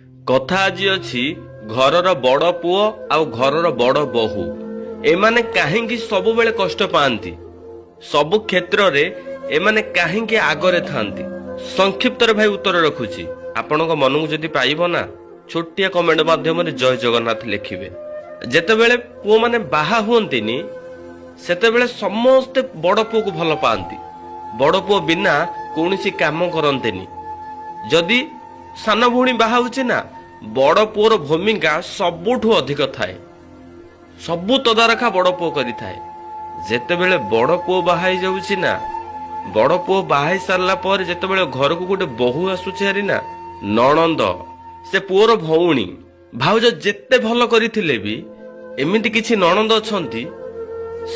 କଥା ଆଜି ଅଛି ଘରର ବଡ଼ ପୁଅ ଆଉ ଘରର ବଡ଼ ବୋହୂ ଏମାନେ କାହିଁକି ସବୁବେଳେ କଷ୍ଟ ପାଆନ୍ତି, ସବୁ କ୍ଷେତ୍ରରେ ଏମାନେ କାହିଁକି ଆଗରେ ଥାନ୍ତି। ସଂକ୍ଷିପ୍ତରେ ଭାଇ ଉତ୍ତର ରଖୁଛି। ଆପଣଙ୍କ ମନକୁ ଯଦି ପାଇବ ନା, ଛୋଟିଆ କମେଣ୍ଟ ମାଧ୍ୟମରେ ଜୟ ଜଗନ୍ନାଥ ଲେଖିବେ। ଯେତେବେଳେ ପୁଅମାନେ ବାହା ହୁଅନ୍ତିନି, ସେତେବେଳେ ସମସ୍ତେ ବଡ଼ ପୁଅକୁ ଭଲ ପାଆନ୍ତି। ବଡ଼ ପୁଅ ବିନା କୌଣସି କାମ କରନ୍ତିନି। ଯଦି ସାନ ଭଉଣୀ ବାହା ହଉଛି ନା, ବଡ଼ ପୁଅର ଭୂମିକା ସବୁଠୁ ଅଧିକ ଥାଏ। ସବୁ ତଦାରଖା ବଡ଼ ପୁଅ କରିଥାଏ। ଯେତେବେଳେ ବଡ଼ ପୁଅ ବାହା ହେଇଯାଉଛି ନା, ବଡ଼ ପୁଅ ବାହା ହେଇ ସାରିଲା ପରେ ଯେତେବେଳେ ଘରକୁ ଗୋଟେ ବୋହୂ ଆସୁଛି ହାରି ନା, ନଣନ୍ଦ, ସେ ପୁଅର ଭଉଣୀ ଭାଉଜ ଯେତେ ଭଲ କରିଥିଲେ ବି ଏମିତି କିଛି ନଣନ୍ଦ ଅଛନ୍ତି,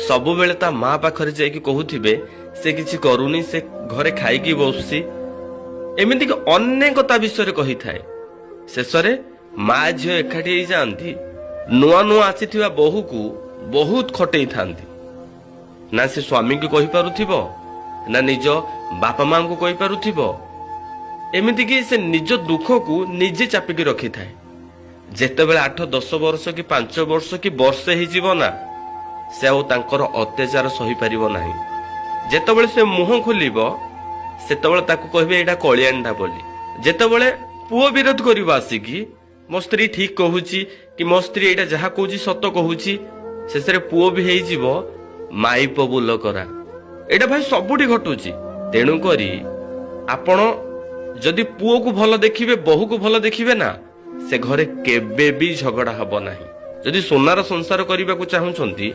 ସବୁବେଳେ ତା ମା ପାଖରେ ଯାଇକି କହୁଥିବେ ସେ କିଛି କରୁନି, ସେ ଘରେ ଖାଇକି ବସୁଛି, ଏମିତିକି ଅନେକ ତା ବିଷୟରେ କହିଥାଏ। ଶେଷରେ ମା ଝିଅ ଏକାଠି ହେଇଯାଆନ୍ତି, ନୂଆ ନୂଆ ଆସିଥିବା ବୋହୂକୁ ବହୁତ ଖଟେଇଥାନ୍ତି। ନା ସେ ସ୍ୱାମୀଙ୍କୁ କହିପାରୁଥିବ, ନା ନିଜ ବାପା ମାଙ୍କୁ କହିପାରୁଥିବ। ଏମିତିକି ସେ ନିଜ ଦୁଃଖକୁ ନିଜେ ଚାପିକି ରଖିଥାଏ। ଯେତେବେଳେ 8 10 ବର୍ଷ କି 5 ବର୍ଷ କି ବର୍ଷେ ହେଇଯିବ ନା, ସେ ଆଉ ତାଙ୍କର ଅତ୍ୟାଚାର ସହିପାରିବ ନାହିଁ। ଯେତେବେଳେ ସେ ମୁହଁ ଖୋଲିବ, ସେତେବେଳେ ତାକୁ କହିବେ ଏଇଟା କଳିଆଣୀଟା ବୋଲି। ଯେତେବେଳେ ପୁଅ ବିରୋଧ କରିବ ଆସିକି, ମୋ ସ୍ତ୍ରୀ ଠିକ କହୁଛି କି ମୋ ସ୍ତ୍ରୀ ଏଇଟା ଯାହା କହୁଛି ସତ କହୁଛି, ଶେଷରେ ପୁଅ ବି ହେଇଯିବ ମାଇପ ବୁଲ କରା। ଏଇଟା ଭାଇ ସବୁଠି ଘଟୁଛି। ତେଣୁକରି ଆପଣ ଯଦି ପୁଅକୁ ଭଲ ଦେଖିବେ, ବୋହୂକୁ ଭଲ ଦେଖିବେ ନା, ସେ ଘରେ କେବେ ବି ଝଗଡ଼ା ହବ ନାହିଁ। ଯଦି ସୁନାର ସଂସାର କରିବାକୁ ଚାହୁଁଛନ୍ତି,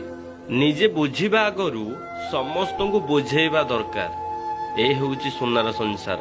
ନିଜେ ବୁଝିବା ଆଗରୁ ସମସ୍ତଙ୍କୁ ବୁଝେଇବା ଦରକାର। ଏ ହେଉଛି ସୁନାର ସଂସାର।